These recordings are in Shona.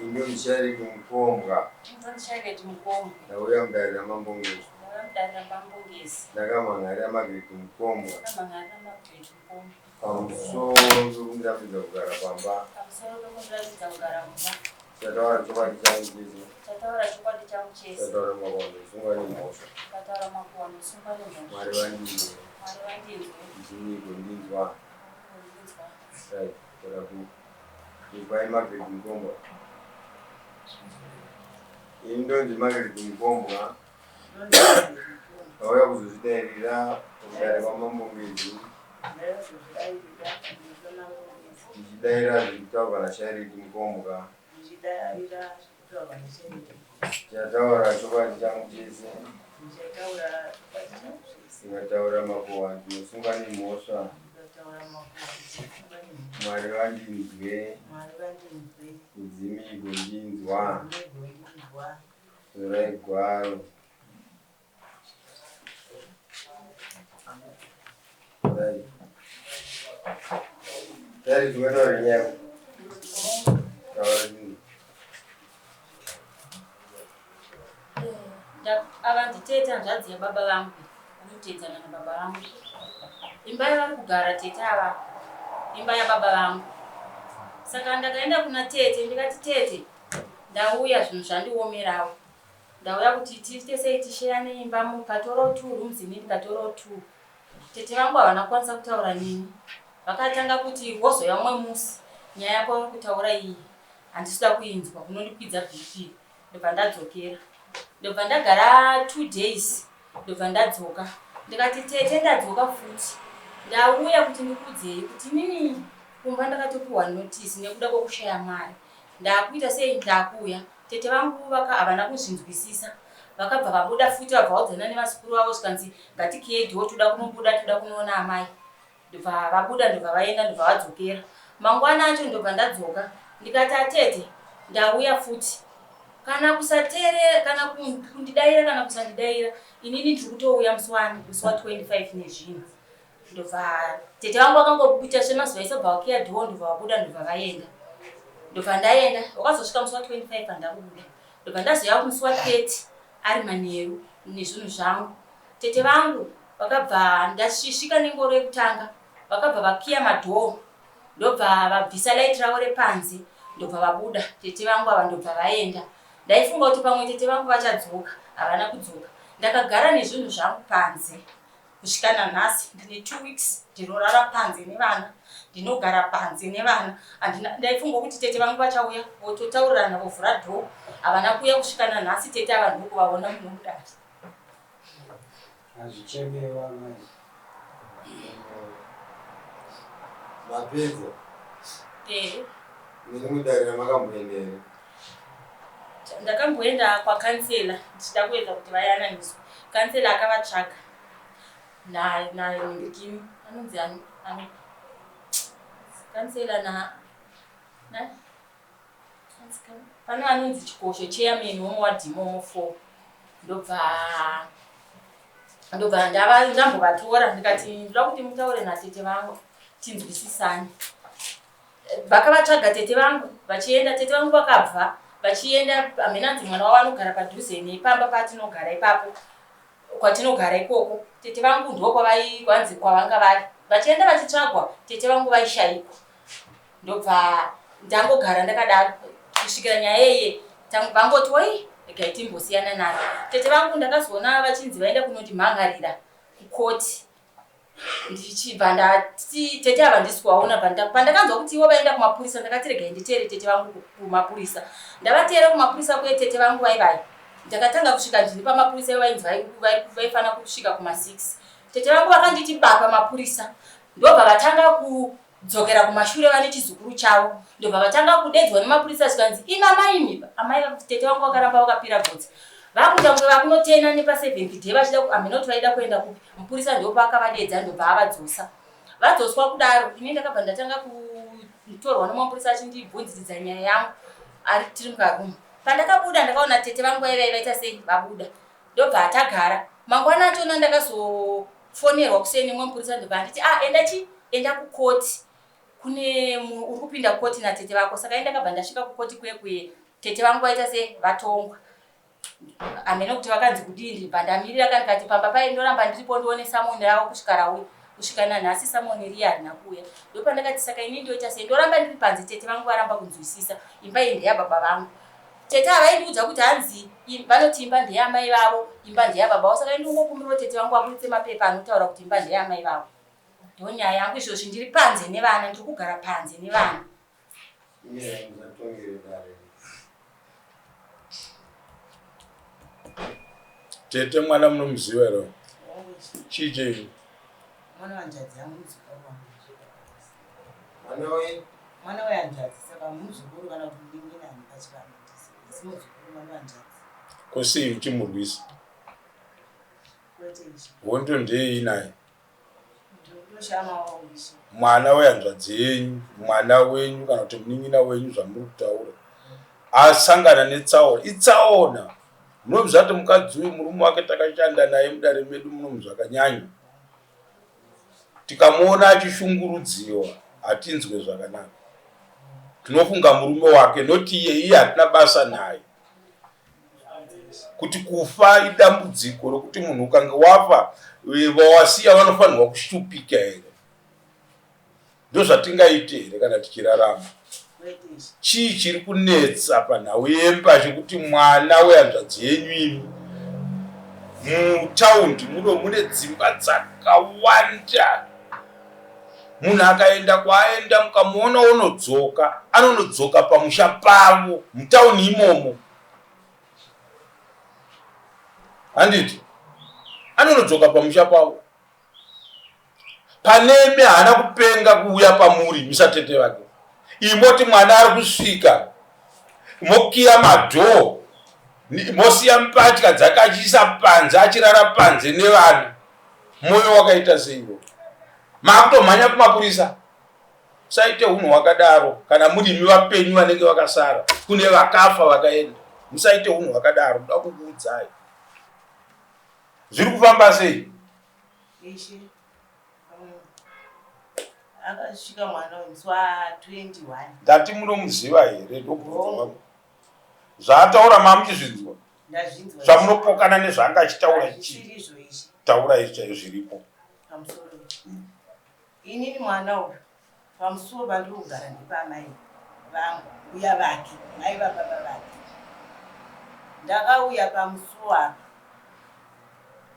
Ini Mushariki Mukombwa. Ndauya mudare raMambo Ngezi. Ndakamhan'arira Margaret Mukombwa pamusoro pekundirambidza kugara pamba. Chataura chokwadi changu chese. Chataura makuhwa ndosungwa nemhosva. Mwari vandinzwe. Ndini kundinzwa. Right, tora book. Ipai Margaret Mukombwa. Ini ndonzi Margaret Mukombwa. Vauya kuzozvidairira kudare kwaMambo Ngezi. Ndichidaira zvekutaurwa naShairiki Mukombwa. Ndichataura chokwadi changu chese. Ndikataura makuhwa ndinosungwa nemhosva. Mwari vandinzwe. Midzimu igondinzwa. Torai gwaro. Tari tingataura nyaya. Taura zvinhu. Ava nditete hanzvadzi yababa vangu vanoteedzana nababa vangu. Imba yavari kugara tete ava imba yababa vangu. Saka ndakaenda kuna tete ndikati tete ndauya zvinhu zvandiomerawo. Ndauya kuti tiite sei tisheyane imba mukatorawo two rooms ini ndikatorawo two. Tete vangu havana kukwanisa kutaura neni. Vakatanga kuti wozouya umwe musi nyaya yako yauri kutaura iyi handisi kuda kuinzwa unondikwidza BP. Ndobva ndadzokera. Ndobva ndagara two days ndobva ndadzoka. Ndikati tete ndadzoka futi. Ndauya kuti ndikuudzei kuti inini kumba ndakatopiwa notice nekuda kwekushaya mari. Ndakuita sei ndakuuya. Tete vangu vaka havana kuzvinzwisisa vakabva vabuda futi vabva vaudzana nevazukuru vavo zvikanzi ngatikiyei door toda kunobuda toda kunoona amai ndobva vabuda ndobva vaenda ndobva vadzokera mangwana acho ndobva ndadzoka ndikati atete ndauya futi kana kusateerera kana kundidaira kana kusandidaira inini ndiri kutouya musi wani musi wa 25 nezvinhu Ndobva tete vangu vakangobuta semazuva ese bva vakiya door ndobva vabuda ndobva vaenda. Ndobva ndaenda wakazosvika musi wa 25 pandakubuda. Ndobva ndazouya musi wa 30 ari manheru nezvinhu zvangu. Tete vangu vakabva ndasvisvika nengoro yekutanga vakabva vakiya madoor ndobva vabvisa light ravo repanze ndobva vabuda tete vangu ava ndobva vaenda. Ndaifunga kuti pamwe tete vangu vachadzoka havana kudzoka. Ndakagara nezvinhu zvangu panze. Kusvika nanhasi ndine two weeks ndinorara panze nevana, ndinogara panze nevana. Handina, ndaifunga kuti tete vangu vachauya vototaurirana vovhura door. Havana kuuya kusvika nanhasi tete ava ndokuvaona muno mudare. Hazvichemewa mai. Mapedza? Eh. Mune mudare ramakamboenda here? Ndakamboenda kwakansela ndichida kuedza kuti vayananiswe. Kansela akavatsvaga nanhingirikini anonzi ani ani kansela na na pane anonzi Chikosho chairman wemuwadhi imomo 4 ndobva ndobva ndambovatora ndikati ndoda kuti mutaure natete vangu tinzwisisane. Vakavatsvaga tete vangu vachienda, tete vangu vakabva vachienda hameno hanzi mwana wavo anogara padhuze nepamba patinogara ipapo kwatinogara ikoko. Tete vangu ndokwavai kwanzi kwavanga vari vachienda vachitsvagwa tete vangu vaishaikwa ndobva ndangogara ndakadaro kusvikira nyaya iye vangoti woi regai timbosiyana nayo. Tete vangu ndakazoona vachinzi vaenda kunondimhan'arira kukoti Ndichibva ndati tete ava handisi kuvaona pandakanzwa kuti ivo vaenda kumapurisa ndakati regai nditeere tete vangu kumapurisa. Ndavateera kumapurisa kuye tete vangu vaivai ndakatanga kusvika ndini pamapurisa ivo vainzi vaifanira kusvika kuma 6. Tete vangu vakanditi ba pamapurisa ndobva vatanga kudzokera kumashure vane chizukuru chavo ndobva vatanga kudedzwa nemapurisa zvikanzi imi amai imi amai tete vangu vakaramba vakapira gotsi vakuita kunge vakunotena nepa seventh day vachida hameno kuti vaida kuenda kupi Mupurisa ndopaakavadeedza ndobva avadzosa. Vadzoswa kudaro ini ndakabva ndatanga kutorwa nemapurisa achindibvunziridza nyaya yangu ari tiri mukaroom. Pandakabuda ndakaona tete vangu vaive vaita sei vabuda ndobva tagara. Mangwana achona ndakazofonerwa kuseni nemumwe mupurisa ndobva anditi ah enda chi enda kukoti kune uri kupinda kukoti natete vako saka ini ndakabva ndasvika kukoti kuye kuye. Tete vangu vaita se vatongwa. Hameno kuti vakanzi kudii ndibva ndamirira ka ndikati pamba paye ndoramba ndiripo ndione samoni ravo kusvika rauya. Kusvika nanhasi samoni riya harina kuuya. Ndopandakati saka ini ndoita sei ndoramba ndiri panze tete vangu varamba kunzwisisa. Imba iyi ndeyababa vangu. Tete havaindiudza kuti hanzi vanoti imba ndeyamai vavo, imba ndeyababa vavo. Saka ini ndingokumbirawo tete vangu vaburitse mapepa anotaura kuti imba ndeyamai vavo. Ndonyaya yangu izvozvi ndiri panze nevana, ndiri kugara panze nevana. Tete mwana munomuziva here? Chii chenyu? Mwana wanzvadzi yangu muzukuru wangu. Mwana we? Mwana wehanzvadzi saka muzukuru kana kuti munin'ina ani pachivanhu asi muzukuru mwana wanzvadzi. Ko sei uchimurwisa? Kwete izvi. Hondo ndeyei naye? Ndoshamawo ishe. Mwana wehanzvadzi yenyu, mwana wenyu kana kuti munin'ina wenyu zvamuri kutaura asangana netsaona. Itsaona. Munoziva kuti mukadzi uyu murume wake takashanda naye mudare medu munomu zvakanyanya. Tikamuona achishungurudziwa hatinzwe zvakanaka. Tinofunga murume wake not iye, iye hatina basa naye. Kuti kufa idambudziko rokuti munhu ukange wafa vawasiya vanofanirwa kushupika here? Ndozvatingaite here kana tichirarama? Chii chiri kunetsa panhau yemba chekuti mwana wehanzvadzi yenyu imi mutaundi muno mune dzimba dzakawanda munhu akaenda kwaaenda mukamuona onodzoka anonodzoka pamusha pavo mutauni imomo handiti anonodzoka pamusha pavo Panemi haana kupenga kuuya pamuri misatete vake. Imoti mwana ari kusvika mokiya madhoo mosiya mbatya dzake achiisa panze achirara panze nevana. Moyo wakaita seiwo? Makutomhanya kumapurisa. Musaite hunhu hwakadaro kana muri imi vapenyu vanenge vakasara kune vakafa vakaenda. Musaite hunhu hwakadaro ndoda kukuudzai. Zviri kufamba sei? Ishe, akasvika mwana uyu musi wa 21. Ndati munomuziva here ndokubvunza zvaataura mamuchizvinzwa? Ndazvinzwa. Zvamunopokana nezvaanga achitaura chii? Ishe. Taura izvi chaizvo zviripo. Pamusoro. Inini mwana uyu pamusuwo pandiri kugara ndepamai vangu mbuya vake mai vababa vake. Ndakauya pamusuwo apa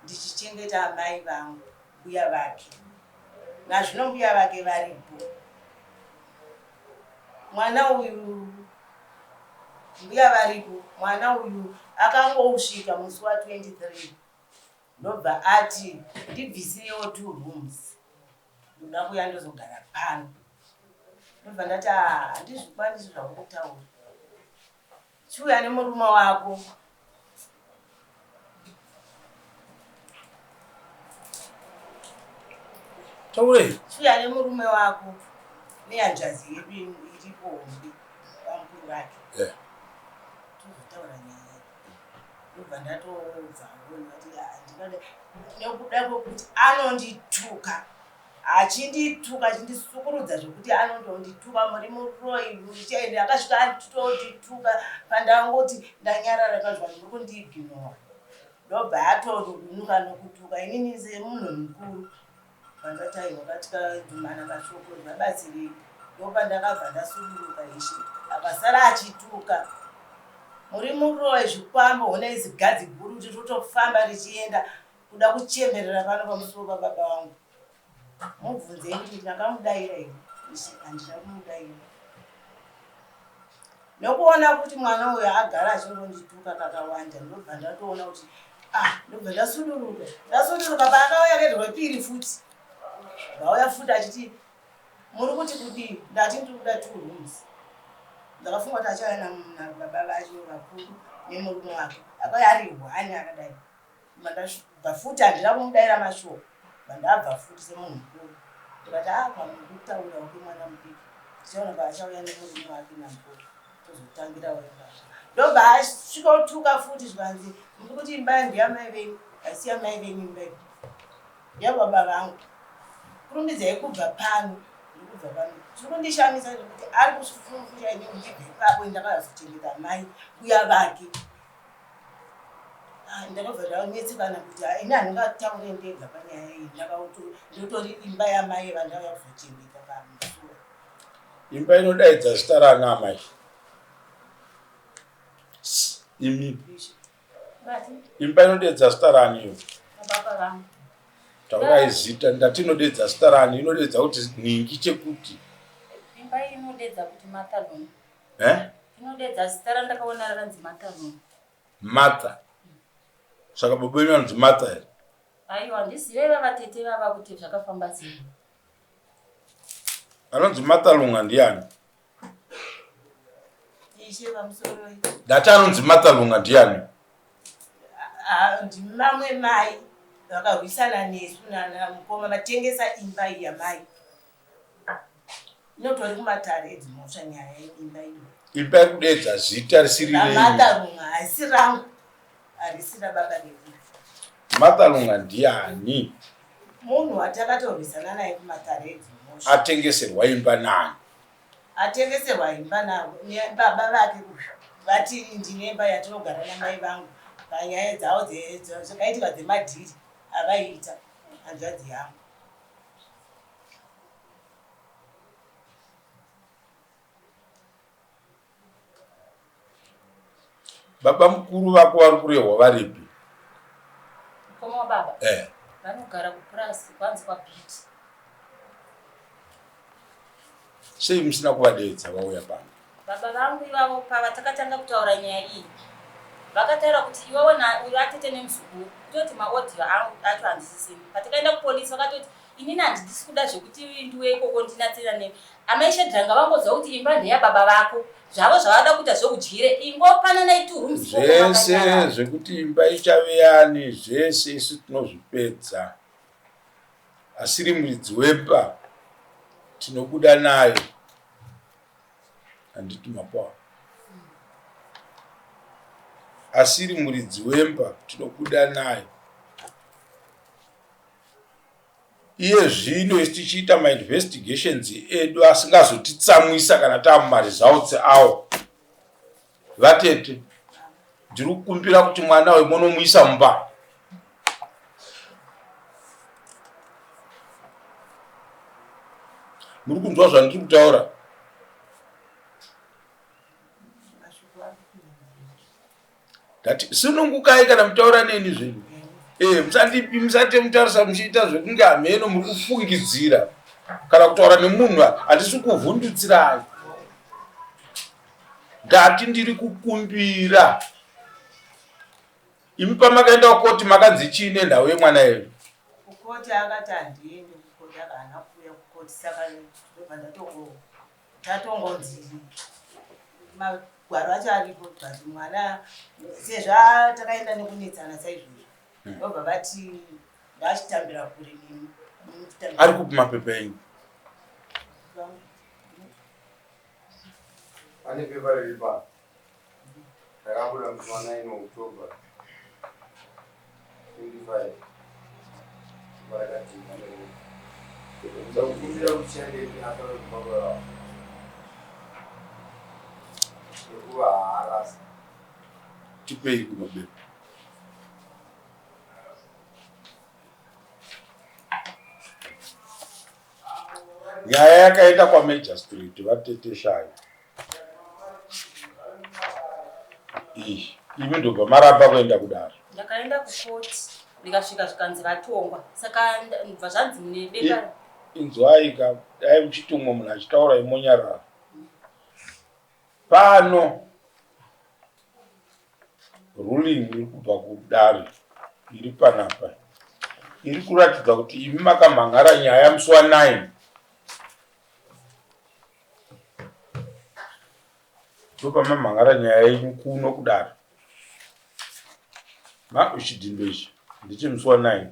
ndichichengeta amai vangu mbuya vake. Nazvino mbuya vake varipo. Mwana uyu mbuya varipo mwana uyu akangousvika musi wa 23 Ndobva ati ndibvisirewo two rooms ndoda kuuya ndozogara pano. Ndobva ndati ah handizvikwanisi zvauri kutaura. Chiuya nemurume wako. Taurei. Chiuya nemurume wako nehanzvadzi yedu iripo hombe bamukuru vake. Yeah. Tozotaura nyaya. Ndobva ndatobvawo ndikati handingade nekuda kwekuti anondituka achindituka achindisukurudza zvekuti anondondituka muri muroyi muchaende akasvika atondituka pandangoti ndanyarara kanzwa muri kundiignora ndobva atorudunuka nokutuka inini semunhu mukuru Pandati aiwa katikadhumana mashoko zvabatsirei ndopandakabva ndasuduruka ishe akasara achituka muri muroyi zvikwambo hona izi gadzi guru rirotofamba richienda kuda kuchemerera pano pamusuwo pababa vangu mubvunzei kuti ndakamudaira here ishe handina kumudaira Nokuona kuti mwana uyu agara achingondituka kakawanda ndobva ndatoona kuti ah ndobva ndasuduruka ndasuduruka paakauya kerwepiri futi vauya futi achiti muri kuti kudii ndati ndiri kuda two rooms ndakafunga kuti achauya nababa vacho vakuru nemurume wake akauya ari hwani akadai Ndabva futi handina kumudaira mashoko ndabva futi semunhu mukuru ndikati ah pamwe kutaura kwemwana mudiki tichaona paachauya nemurume wake namukuru tozotangirawo ipapo ndobva asvika otuka futi zvikanzi muri kuti imba yangu yamai venyu haisi yamai venyu imba iyi yababa vangu kurumbidzai kubva pano. Ndikubva pano. Zviri kundishamisa zvekuti ari kusufurufusha ini ndibve ipapo ndakazochengeta mai mbuya vake. Ah, ndakabva ndanetsekana kuti ah, ini handingataure ndega panyaya iyi ndotori imba yamai vandauya kuzochengeta pamusura. Imba inodaidza zita raana amai. Imi. Imba inodeedza zita rani iyo? Taurai zita ndati inodeedza zita rani inodeedza kuti nhingi chekuti. Imba inodeedza kuti Martha Lunga. Eh? Inodeedza zita randakaona rakanzi Martha Lunga. Martha. Saka baba venyu vanonzi Martha here? Aiwa handizive vava tete vava kuti zvakafamba sei. Anonzi Martha Lunga ndiani? Ishe pamusoro. Ndati anonzi Martha Lunga ndiani? Ah, ndimamwe mai vakarwisana nesu nana mukoma vatengesa imba iyi yamai. Inotori kumatare edzimhosva nyaya yeimba iyo. Imba iri kudeedza zita risiri renyu. Martha Lunga haisi rangu. Harisi rababa vedu. Martha Lunga ndiani? Munhu watakatorwisana naye kumatare edzimhosva. Atengeserwa imba nani? Atengeserwa imba nababa vake vati ndine imba yatinogara namai vangu panyaya dzavo dzakaitika dzemadhiri avaiita hanzvadzi yangu. Baba mukuru vako vari kurehwa varipi? Mukoma wababa? Eh. Vanogara kupurazi kwanzi kwaBiti. Sei musina kuvadeedza vauya pano? Baba vangu ivavo pava takatanga kutaura nyaya iyi vakataura kuti iwewe uri atete nemuzukuru kutoti maaudio acho handisisina. Patakaenda kupolisi vakatoti inini handisi kuda zvekuti ndiwe ikoko ndinatsira nemi. Amai Shedra ngavangozwa kuti imba ndeyababa vako zvavo zvavada kuita zveudyire ingopananai two rooms zvese zvekuti imba ichave yani zvese isu tinozvipedza asiri muridzi wemba tinobuda nayo handiti mapoa asiri muridzi wemba tinobuda nayo Iye zvino isu tichiita mainvestigations edu asingazotitsamwisa kana taamumaresults awo. Vatete, ndiri kukumbira kuti mwana uyu munomuisa mumba. Muri kunzwa zvandiri kutaura? Ndati sunungukai kana mutaura neni zvenyu. Eh, musati musati mutarisa muchiita zvekunge hameno muri kufungidzira kana kutaura nemunhu handisi kuvhundutsirai. Ndati ndiri kukumbira. Imi pamakaenda kukoti makanzi chii nenhau yemwana yedu? Kukoti akati handiendi kukoti akaana kuuya kukoti saka ndobva ndatongo Tatongonzi magwaro acho aripo but mwana sezvo takaenda nekunetsana saizvozvo hmm. vobva vati ngachitambira kure nemi. Ari kupi mapepa enyu? Pane pepa riri pano rakabuda musi wa 9 October 25 varakadhinda ndakukumbira kuti chiendepi atore kumba nekuva haarasa tipei kumabepa nyaya yakaenda kwamagistrate vatete shayo imi ndobva maramba kuenda kudare ndakaenda kukoti ndikasvika zvikanzi vatongwa saka ndibva zvanzi mune bepa inzwai ka dai muchitumwa munhu achitaura imonyarara pano ruling iri kubva kudare iri panapa iri kuratidza kuti imi makamhan'ara nyaya musi wa 9 ndopamamhan'ara nyaya yenyu kuno kudare ma chidhindo ichi ndechemusi wa 9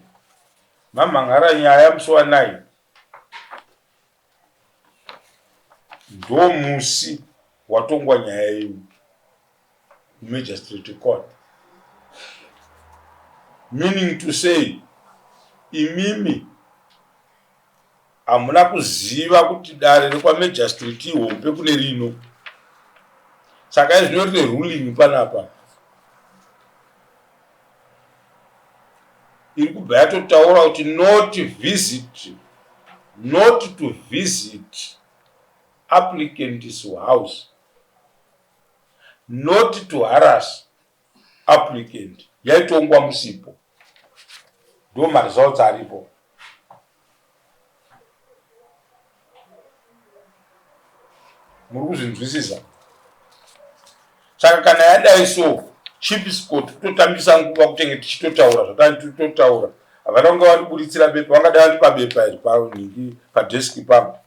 mamhan'ara nyaya musi wa 9 ndomusi watongwa nyaya yenyu kumagistrate court meaning to say imimi Hamuna kuziva kuti dare rekwamagistrate ihombe kune rino. Saka izvino rine ruling panapa. Iri kubva yatotaura kuti not visit, not to visit applicant's house, not to harass applicant. Yaitongwa musipo. Ndo maresults aripo. Muri kuzvinzwisisa? Saka kana yadai so, Chief Scott kutotambisa nguva kutenge tichitotaura zvatatotaura. Havana kunge vandiburitsira bepa, vangadai vandipa bepa iri panhingi padeski pangu.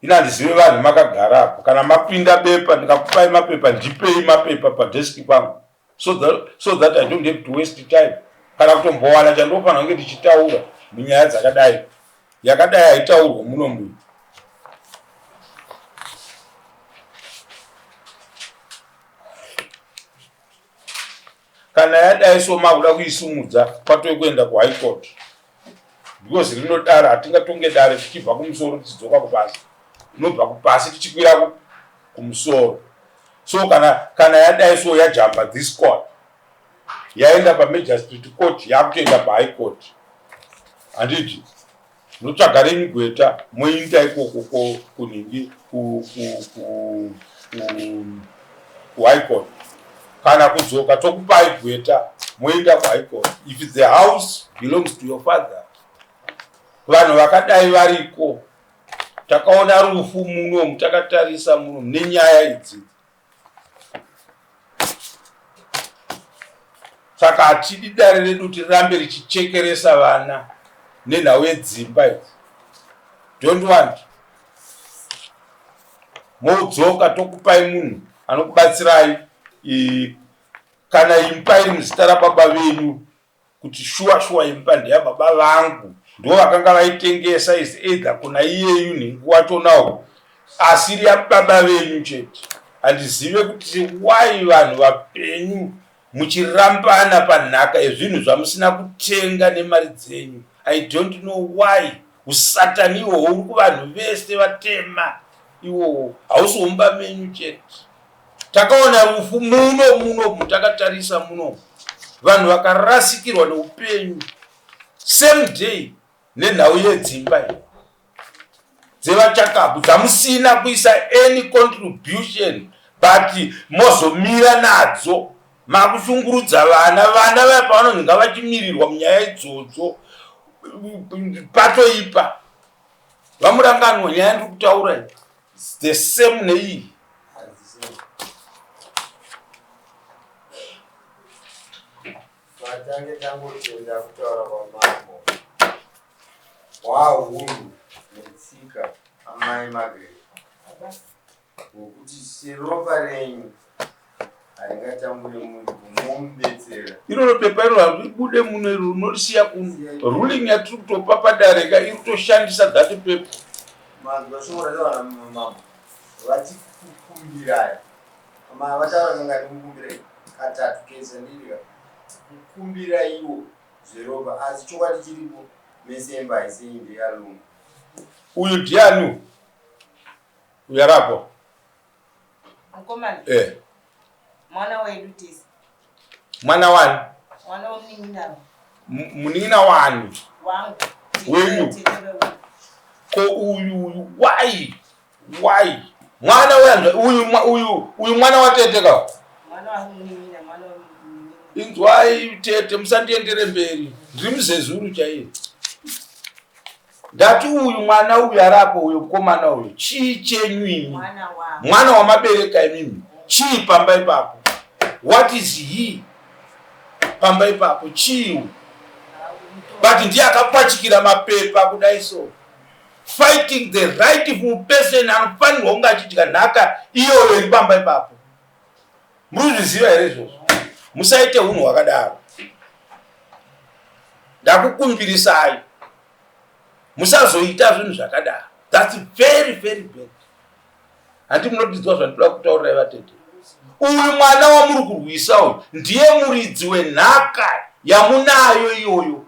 Ini handizive vanhu makagara apo. Kana mapinda bepa ndikakupai mapepa, ndipei mapepa padeski pangu. So that, so that I don't have to waste time. Kana kutombowana chandofanira kunge ndichitaura munyaya dzakadai. Yakadai haitaurwe muno muno. Kana yadai so makuda kuisumudza kwatove kuenda kuhigh court. Because rinodaro hatingatonge dare tichibva kumusoro tichidzoka kupasi. Tinobva kupasi tichikwira kumusoro. So kana kana yadai so yajamba this court. Yaenda pamagistrate court yakutoenda pahigh court. Handiti? Munotsvaga renyu gweta moinda ikoko kunhingi kuhigh court. Kana kudzoka tokupai gweta moenda kuhigh court. If the house belongs to your father, vanhu vakadai variko. Takaona rufu muno takatarisa muno nenyaya idzi. Saka hatidi dare redu tirambe richichekeresa vana nenhau yedzimba idzi. Don't want. Modzoka tokupai munhu anokubatsirai kana imba iri muzita rababa venyu kuti shuwa shuwa imba ndeyababa vangu ndo vakanga vaitengesa is either kuna iyeyu nhingi wacho nawo asiri yababa venyu chete. Handizive kuti why vanhu vapenyu muchirambana panhaka yezvinhu zvamusina kutenga nemari dzenyu. I don't know why. Usatani ihwohwo uri kuvanhu vese vatema iwowo hausi womba menyu chete. Takaona rufu muno muno takatarisa muno vanhu vakarasikirwa neupenyu same day nenhau yedzimba iyi dzevachakabvu dzamusina kuisa any contribution but mozomira nadzo makushungurudza vana. Vana vaya pavanonzi ngavachimirirwa munyaya idzodzo patoipa. Vamuranganwa nyaya ndiri kutaura iyi the same neiyi. Vatange tangotenda kutaura kwamambo hwahunhu netsika amai Margaret ngokuti seropa renyu haringatambure munhu momubetsera. Iroro pepa iro haribude muno iro unorisiya kuno. Ruling yatiri kutopa padare ka iri kutoshandisa that paper. Manzwa shoko rataura namambo vachikukumbirai. Mama vataura kangani kukumbirai? Katatu kese ndiri kukumbiraiwo zveropa asi chokwadi chiripo mese imba haisi yenyu ndeyalungu. Uyu ndiani uyu arapo? Mukomana. Eh. Mwana wedu tese. Mwana wani? Mwana wemunin'ina. Munin'ina wani? Wangu. Wenyu. Ko uyu uyu why? Why? Mwana weanzwa uyu uyu uyu mwana watete ka? Mwana wa munin'ina, mwana wa munin'ina. Inzwai tete musandiendere mberi. Ndiri muzezuru chaiye. Ndati uyu mwana uyu arapo uyu mukomana uyu chii chenyu imi? Mwana wamabereka imimi chii pamba ipapo? What is he pamba ipapo chii uyu? But ndiye akapachikira mapepa kudai so fighting the rightful person anofanirwa kunge achidya nhaka iyoyo iri pamba ipapo. Muri kuzviziva here izvozvo? Musaite hunhu hwakadaro. Ndakukumbirisai musazoita zvinhu zvakadaro. That's very very bad. Handi munodidzwa zvandinoda kutaurirai vatete. Uyu mwana wamuri kurwisa uyu ndiye muridzi wenhaka yamunayo iyoyo.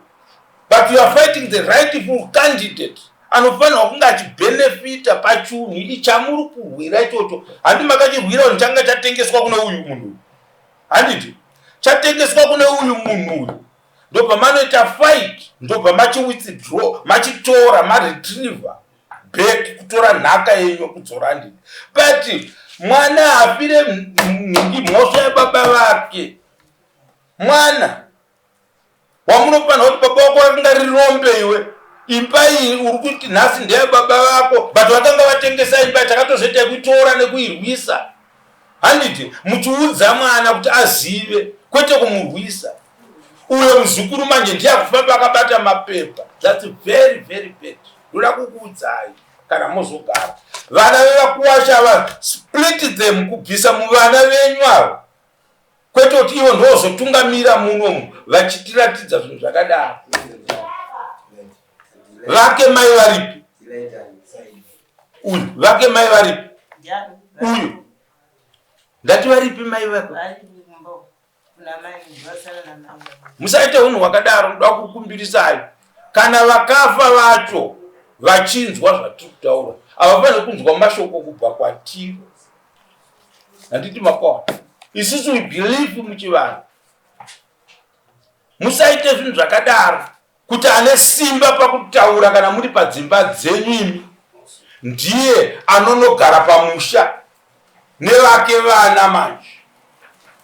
But you are fighting the rightful candidate anofanirwa kunge achibenefita pachunhu ichamuri kurwira ichocho. Handi makachirwira kuti changa chatengeswa kune uyu munhu, handiti chatengeswa kune uyu munhu uyu, ndobva manoita fight, ndobva machiwithdraw, machitora, maretriever back, kutora nhaka yenyu kudzora, handiti? But mwana hafire mhosva yababa vake. Mwana wamunofanira kuti baba vako vakanga rirombe iwe, imba iyi uri kuti nhasi ndeyababa vako, but vakanga vatengesa imba, takatozoita kuitora nekuirwisa, handiti? Muchiudza mwana kuti azive, kwete kumurwisa. Uyo muzukuru manje ndiye akufamba akabata mapepa. That's very very bad. Ndoda kukuudzai, kana mozogara vana vevakuwasha ava, split them, kubvisa muvana venyu ava, kwete kuti ivo ndozotungamira munomu vachitiratidza zvinhu zvakadaro. Vake mai varipi uyu? Vake mai varipi uyu? Ndati varipi mai vako? Musaite unhu hwakadaro. Ndoda kukumbirisai, kana vakafa vacho vachinzwa zvatiri kutaura, havafaniri kunzwa mashoko kubva kwatiri, handiti? Mapawa isusu we believe muchivanhu. Musaite zvinhu zvakadaro, kuti ane simba pakutaura kana muri padzimba dzenyu imi ndiye anonogara pamusha nevake vana. Manje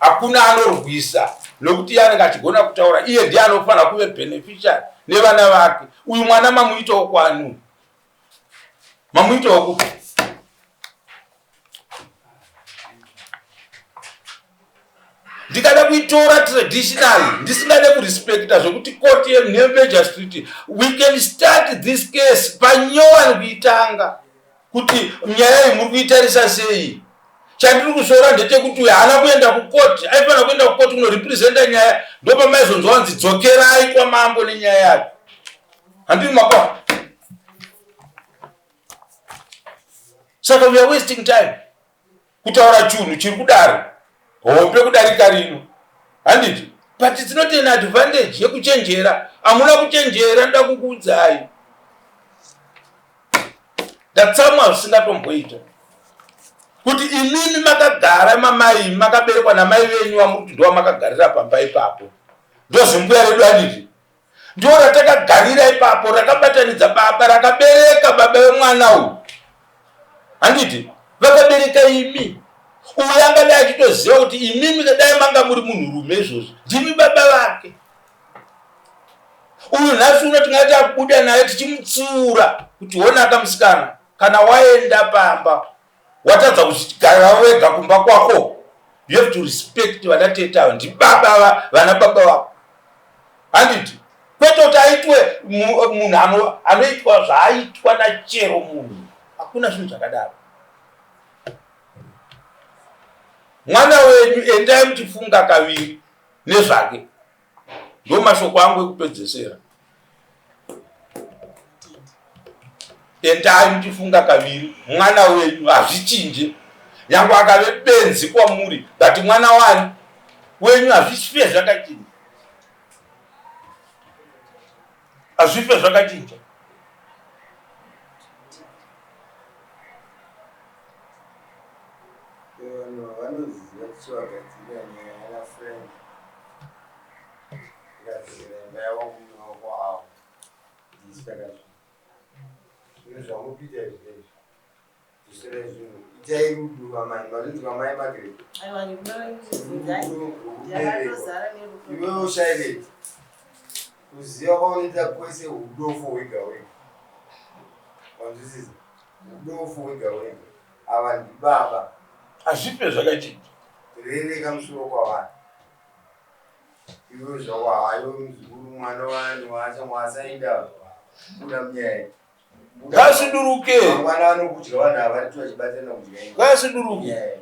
hakuna anorwisa nokuti iye anenge achigona kutaura, iye ndiye anofanira kuve beneficiary nevana vake. Uyu mwana mamuitawo kwani? Mamuitawo kupi? Ndikada kuitora traditionally, ndisingade kurespekta zvekuti court yemagistrate, we can start this case panyowani kuitanga kuti nyaya iyi muri kuitarisa sei. Chandiri kusora ndechekuti uyu haana kuenda kukoti, aifanira kuenda kukoti kunorepresenta nyaya, ndopamaizonzwa wanzi dzokerai kwamambo nenyaya yacho, handiri makwa? Saka we are wasting time kutaura chunhu chiri kudaro hombe kudarika rino, handiti? But it's not an advantage yekuchenjera. Hamuna kuchenjera, ndoda kukuudzai, ndatsamwa zvisingatomboita kuti imimi makagara mamai, makaberekwa namai venyu vamuri kuti ndowamakagarira pamba ipapo, ndozimbuya redu, handiti? Ndo ratakagarira ipapo, rakabatanidza baba, rakabereka baba vemwana uyu, handiti? Vakabereka imi. Uyu angadai achitoziva kuti imimi dai manga muri munhurume izvozvi ndimi baba vake. Uyu nhasi uno tingati akubuda naye tichimutsiura kuti honaka musikana, kana waenda pamba watadza kuzvigarira wega kumba kwako, you have to respect vana tete ava, ndibaba vana baba vako, handiti? Kwete kuti aitwe munhu anoitwa zvaaitwa nachero munhu. Hakuna zvinhu zvakadaro. Mwana wenyu, endai muchifunga kaviri nezvake. Ndo mashoko angu ekupedzesera. Endai muchifunga kaviri. Mwana wenyu, hazvichinje, nyange akave benzi kwamuri, but mwana wani wenyu, hazvife zvakachinja, hazvife zvakachinja. Vanhu vanoziva tichivagadzirira nyaya yana Frank, ikadzokera imba yavo kumaoko avo. Ndisi takazvi zvinhu zvamupita izvi izvi, dzosirai zvinhu, itai rudo vamai. Mazvinzwa mai Margaret? Aiwa, ndinozvizidzai. Ndakatozara nerudo. Iwewo Shailet, kuziva kwaunoita kwese udofo hwega hwega, wanzwisisa? Udofo hwega hwega. Ava ndibaba. Hazvife zvakachinja. Rereka musoro kwavari. Iwe zvako hayo muzukuru, mwana wani wacha wasaida buda munyaya. Ngasuduruke. Mangwana vanokudya vanhu ava, vari vachibatsirana kudya. Ngasuduruke. Nyaya.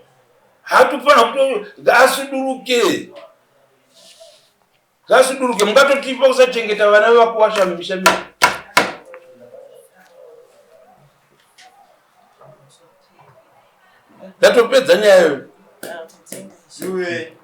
Hatofanira kuto, ngasuduruke, ngasuduruke. Mungatotipa kusachengeta vana vevakuwasha mumisha medu. Ndatopedza nyaya iyoyo. Iwe.